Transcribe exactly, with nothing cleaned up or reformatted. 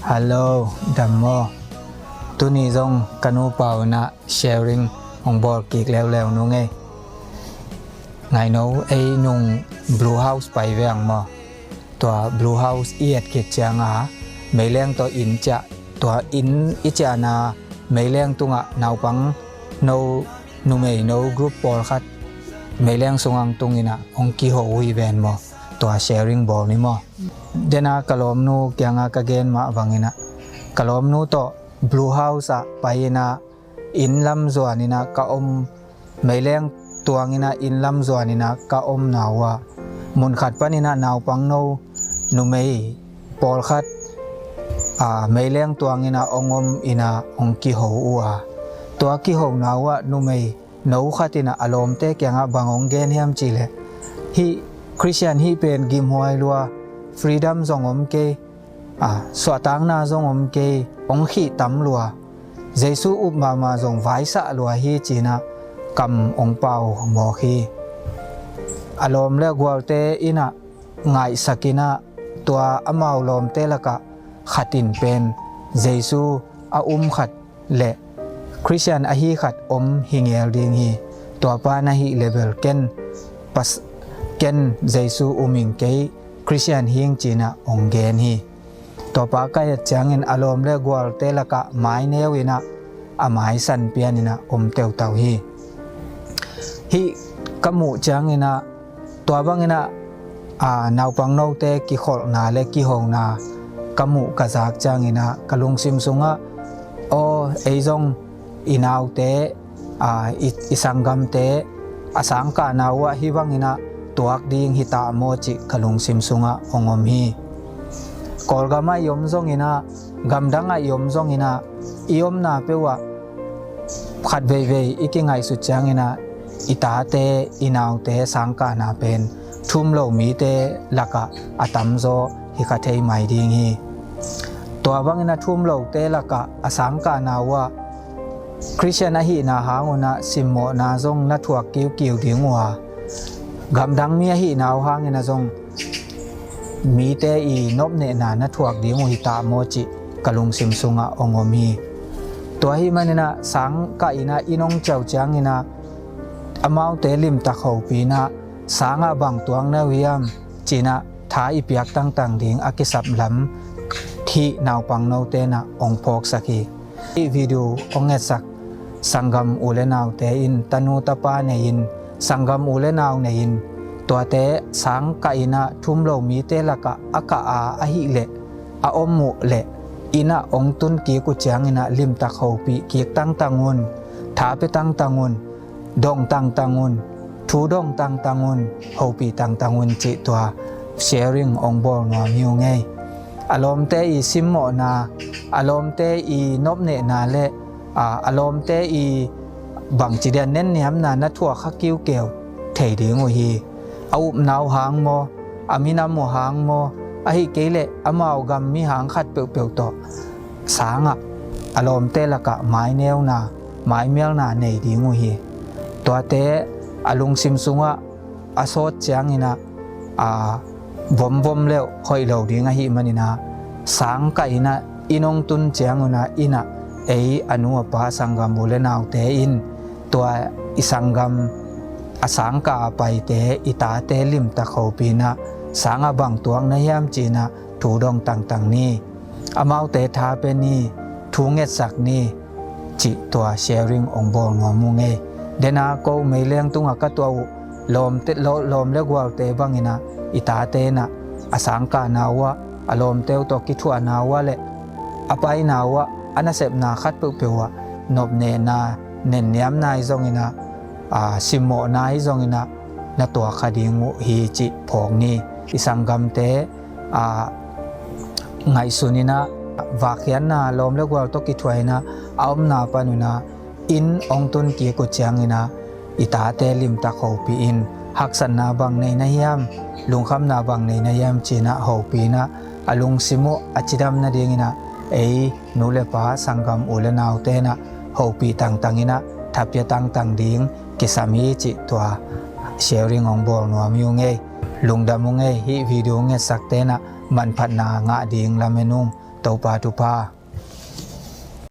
Hello, dam maw? Tuni zong ka nupa unah sharing hong bawl kik leuleu nung ei. Ngaino ei nung Blue House pai veng maw? Tua Blue House i et khit cianga meileng tawh inn ciah, tua inn i ciahna meileng tungah naupang no, numei no group pawlkhat meileng sungang tunginah hong kiho uh hi ven maw? Tua sharing bawl ni maw? Dena ka lawmnu kianga ka gen mah vanginah ka lawmnu tawh Blue House ah pai-inah inn lam zuaninah ka om, meileng tuanginah inn lam zuaninah ka omna uhah munkhat paninah naupang no numei pawlkhat a, meileng tuanginah hong om inah hong kiho uh a, tua kihona uhah numei no khat inah a lawmte kiangah bang hong gen hiam cihleh, hih Christian hih pen gimhuai lua, freedom zong om kei, a, suahtakna zong om kei, hong khih tam lua, Jesu up mahmah zong vaisah lua hi cinah kam hong pau mawk hi. A lawm le gualte inah ngaihsakinah tua amau lawmte lakah khatin pen Jesu a um khat le Christian ahi khat om hi ngel ding hi. Tuapa na hih lebel ken pas, ken Jesu um ing, kei Christian hing cinah hong gen hi. Tuapa ka et ciangin a lawm le gualte lakah maineu inah a maisan pianinah om teutau hi. Hih ka muh cianginah tua banginah a, naupang note kikholhna le kihona ka muh ka zak cianginah ka lungsim sungah, aw, ei zong i naute, a, i, i sanggamte a sangkahna uhah hih banginah tuak ding hi ta maw cih ka lungsim sungah hong om hi. Kawlgamah i om zonginah, gamdangah i om zonginah, i omna peuhah khat veivei i kingaihsut cianginah i tate i naute sangkahna pen thum lo mite lakah a tamzaw hi kha thei mai ding hi. Tua bangin a thum lote lakah a sangkahna uhah Christian ahihna hang unah simmawhna zong na thuak kiukiu ding uh a, gamdang mi ahihna uh hangin a zong mite i nopnehna na thuak ding uh hi ta maw cih ka lungsim sungah hong om hi. Tua ahih maninah sangkah inah i nong ciau cianginah amaute limtak hopinah sangah bang tuang na uh hiam cinah tha i piak tangtang ding a kisap lam hih naupang note nah hong phawksak hi. Hih video hong etsak sanggam u le naute in tanu tapa nei-in, sanggam u le nau nei-in, tuate sangkah inah thum lo mite lakah a kah a ahih leh a om uh leh innah hong tun kik uh cianginah limtak hopih kik tangtang un, tha pia tangtang un, dong tangtang un, thu dong tangtang un, hopih tangtang un cih tua sharing hong bawl nuam hi uh ngei. A lawmte i simmawhna, a lawmte i nopnehna le a, a lawmte i bangci dian nenniamna na thuak kha kiukeu thei ding uh hi. A upna uh hang maw, a minam uh hang maw, ahih kei leh amau gam mi hang khat peuhpeuh tawh sangah a lawmte lakah maineuna, maimialna nei ding uh hi. Tuate a lungsim sungah a sawt cianginah a vomvom leuh hoih lo ding ahih maninah sangkah inah i nong tun ciangunah innah ei a nu a pa sanggam u le naute in tua i sanggam a sangkah a paite i tate limtak hopinah sangah bang tuak na hiam cinah thu dong tangtang ni. Amaute tha pia ni, thu ngetsak ni, cih tua sharing hong bawl nuam uh ngei. Dena ko meileng tungah ka tuah uh lawmte, law-, lawm le gualte banginah i tate nah a sangkahna uhah, a lawmte uh tawh kithuahna uhah le a paina uhah, a nasepna khat peuhpeuh uhah nopnehna, nenniamna hi zonginah, a, simmawhna hi zonginah na tuak kha ding uh hi cih phawk ni. I sanggamte a, ngaihsun inah vakkhiatna lawm le gual tawh kithuah inah a omna pan unah inn hong tun kik uh cianginah i tate limtak hopih in, haksatna bang nei na hiam, lungkhamna bang nei na hiam cinah hopih inah a lungsim uh a cidam nadinginah ei nu le pa sanggam u le naute nah hopih tangtang inah thapia tangtang ding kisam hi cih tua sharing hong bawl nuam hi uh ngei. Lungdam uh ngei. Hih video hong etsakte nah manphatna ngah ding lamen ung. Topa thupha.